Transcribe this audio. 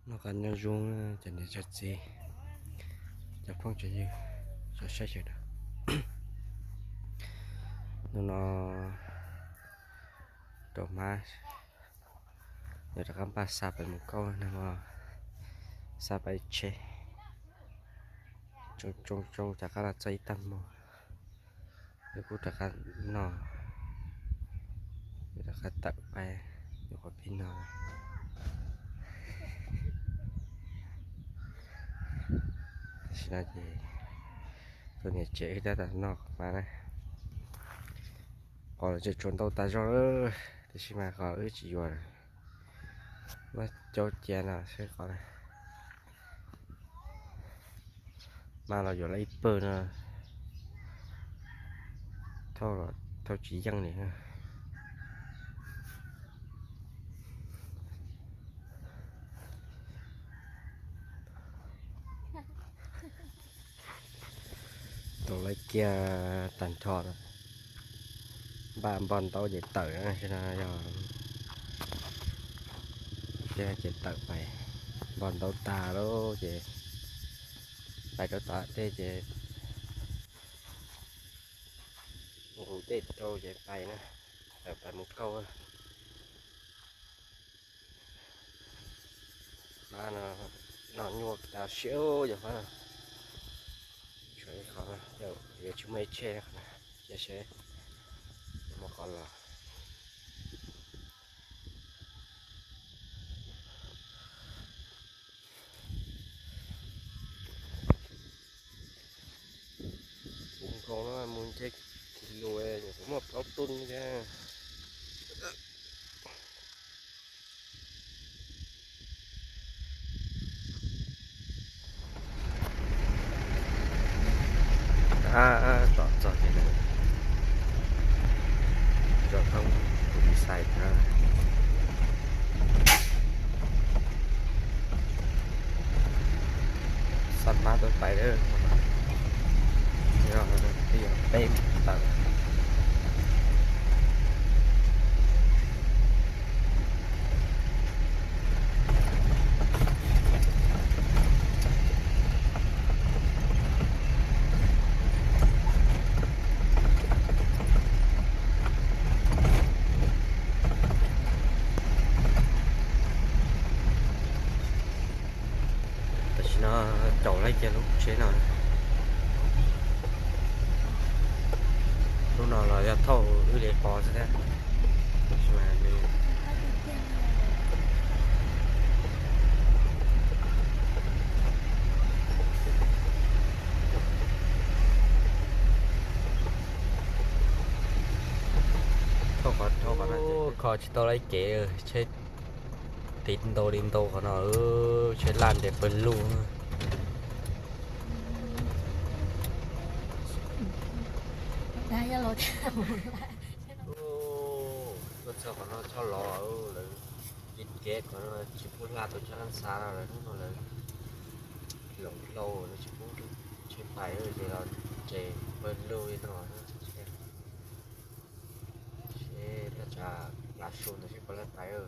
Nó gắn nhau rung, ờ, chả nhớ chặt gì. Chả phong chả như, chả sai chả đó. Nó, nó đổ má. Giờ ta cắm ba sạp ở một câu, nó mà sạp ở chê. Trông, trông, trông, chả khá là dây tăng mà. ເອີ ກູຕະກະນອນ ເອີ ຕະກະຕະໄປ ຢູ່ກັບພີ່ນ້ອງ ຊິນາເຈ ໂຕນີ້ເຈໄດ້ຕານອກມານະ ກໍຈະຊວນໂຕຕາຈອນເອີ ແຕ່ຊິມາກໍເອີ ຊິຢູ່ ມາໂຈະແຈນເອົາເຊີກ່ອນນະ ມາລາວຢູ່ລາວອີເປີນະ ເທົ່າ ເທົ່າຈີ່ຍັງນີ້ນະ ໂຕໄລເກຍຕັນທອດ ບ້ານບ່ອນໂຕເຈເຕີນະ ຊະນະຍອມ ເຈເຕີໄປ ບ່ອນໂຕຕາໂລເຈ ໄປໂຕຕາເຕເຈ ໂອ້ໂຫ ເຕໂຕເຈໄປນະ ໄປ ໄປໝູ່ເກົ່າ ມານະ ນອນຢູ່ຕາຊຽວຢູ່ຫັ້ນນະ ຊ່ວຍເຂົານະ ດຽວ ດຽວຊິເມື່ອຍແຊ່ເຂົານະ ແຊ່ ແຊ່ ມາກ່ອນລະ ປຸງຂອງນ້ອຍມູນເຈັດກິໂລເອງ ມາເອົາຕຸນແທ້. ອ່າ ອ່າ ຈອດ ຈອດນີ້ນະ ຈອດທາງຜູ້ມີໄຊນະ. ສັດມາຕົວໄປເດີ ເປັນເຕັມຕັງ Tachina, chau lai kia lu che na. Lu na la ya thau u le ko se de. Tachina lu. Thau ko, thau ko na. Ô, kho chi to lai ke, che tin to, tin to ko na, ơ, che lan de pen lu. Ô, ko cho ko na, cho lo, ơ, le. ກິນເກດກ່ອນວ່າຊິພຸດລາຕົວຈານສາລາວແລ້ວເນາະ ແລ້ວຫຼົງໂລແລ້ວຊິພຸດຊິໄປເອີ ຊິລາວເຈເປີດໂລອີກເນາະ ເຊ ລາຈາ ລາຊູນຊິບໍ່ໄດ້ໄປເອີ.